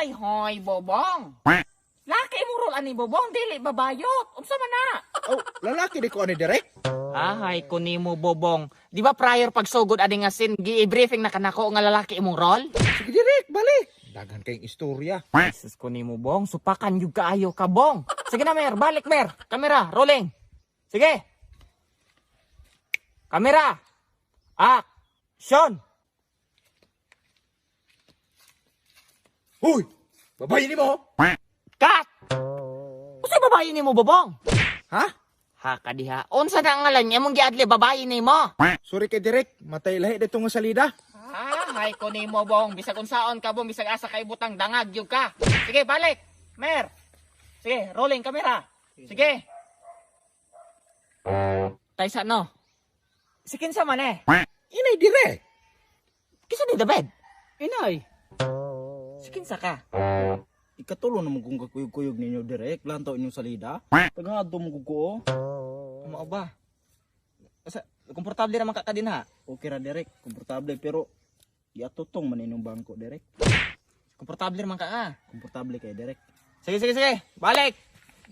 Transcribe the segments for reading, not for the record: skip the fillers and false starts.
Hay hoy, Bobong. Laki mo role ani, Bobong, dili babayot. Unsa man na? Oh, lalaki di ko ani, Direk. Ahay ko nimo, Bobong. Di ba prior pagsugod ani nga scene, gi-briefing na kanako nga lalaki imong role? Sige, Direk, balik. Daghan kayong istorya. Jesus ko nimo, Bong, supakan yug kaayo ka, Bong. Sige na, Mer, balik, Mer. Kamera, rolling. Sige. Kamera. Action. Hoy, babae ni mo. Cut. Unsay babae nimo, Bobong? Ha? Ha ka diha. Unsa na ang ngalan imong giadli babae nimo? Sorry kay Direk, matay lahi dito nga salida. Ah, hay ko nimo, Bong. Bisag unsaon ka, Bong, bisag asa kay butang dangag gyud ka. Sige, balik. Mer. Sige, rolling camera. Sige. Taysa no. Si kinsa man eh? Inay, Direk. Kinsa ni the bed? Inay, Si kinsa ka? Ikatulo na mo kung kakuyog-kuyog ninyo, Direk. Lantaw inyong salida. Tagahadto mo ko. Mao ba? Asa, komportable ra man ka din ha. Okay ra, Direk, komportable pero iatutong man inyong bangko, Direk. Komportable ra man ka ah. Komportable kay, Direk. Sige, sige, sige. Balik.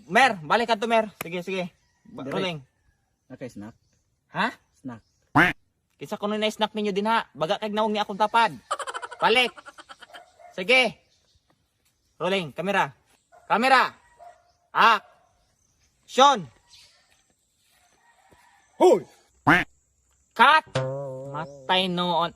Mer, balik ka to, Mer. Sige, sige. Direk. Rolling. Okay, snack. Ha? Snack. Kinsa kuno na snack ninyo din ha. Baga kag naong ni akong tapad. Balik. Sige. Rolling, kamera. Kamera. Action. Hoy, Cut. Matay noon.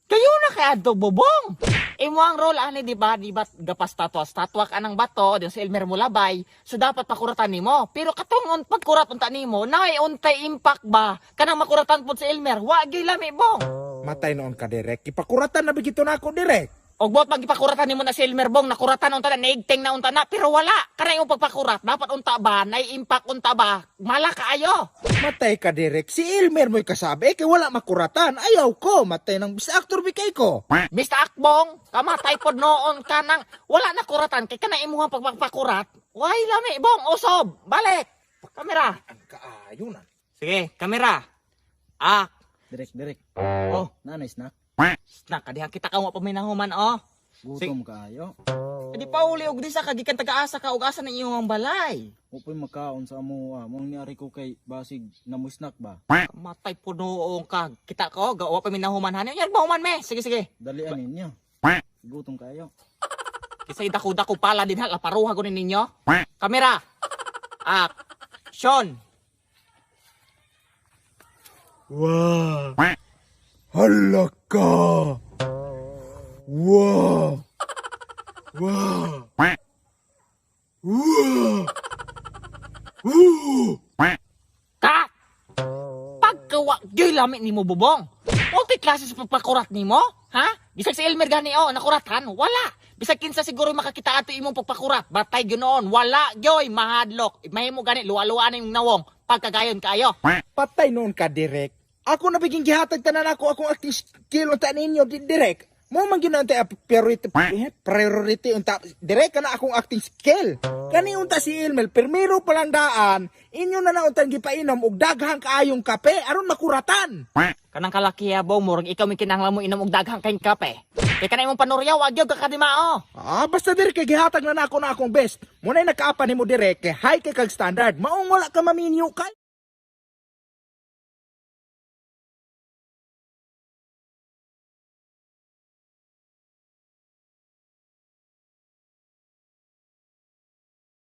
Kayo na kay adto, Bobong. Imo ang role ani, di ba? Di ba gapas statwa statwa ka ng bato, di si Elmer Mulabay. So dapat pakuratan nimo. Pero katong on pagkurat unta nimo, naay untay impact ba kanang makuratan pod si Elmer? Wa gyud lami, Bong. Matay noon ka, Direk. Ipakuratan na bigito na ako, Direk. Og bot pagipakuratan nimo na si Elmer, Bong, nakuratan unta na, naigting na unta na, pero wala. Kanang imong pagpakurat, dapat unta ba, nay impact unta ba, mala kaayo. Matay ka, Direk. Si Elmer mo'y kasabi, kay wala makuratan. Ayaw ko, matay ng bisa actor bikay ko. Mr. Akbong, kamatay pod noon ka nang wala na kuratan kay kanang imuhang pagpakurat. Way lami, Bong, usob, balik. Kamera. Ang kaayo na. Sige, kamera. Ah, Direk, Direk. Oh, Nanay snack. snack ka diha kita ka wa pa may nahuman oh. Gutom kaayo. Di pa uli og di sa kagikan taga-asa ka og asa na iyong balay. Upoy makaon sa amo ah. Mong niari ko kay basig na mo snack ba. Matay po noon ka. Kita ko, gawa pa may nahuman hani. Yan, mahuman me. Sige, sige. Dalian ninyo. Gutom kaayo. Kisay dako-dako pala din ha, laparuha ko ninyo. Kamera. Action. Wow. Hala ka. Wow. Wow. Wow. Wow. Ka! Pagkawa, gyoy lami ni mo, Bubong. Multi klase sa pagpakurat nimo, ha? Bisag si Elmer gani oh, nakuratan, wala. Bisag kinsa siguro makakita ato imong pagpakurat, batay ginoon, wala gyoy mahadlok. Mahimo gani luwa-luwa na yung nawong pagkagayon kaayo. Patay noon ka, Direk. Ako na biging gihatag tanan ako akong acting skill unta ninyo, Direk. Mo man gyud na unta priority, eh, priority unta Direk kana akong acting skill. Kani unta si Elmer primero pa lang daan, inyo na na untang gipainom og daghang kaayong kape aron makuratan. Kanang kalaki bong, murag ikaw may kinahanglan mo inom og daghang kayong kape. Kay kanang imong panurya, wag gyud ka kadimao. Ah, basta Direk kay gihatag na nako na akong best. Mo na nakaapa nimo, Direk, kay high kay kag standard. Maong wala ka maminyo kay.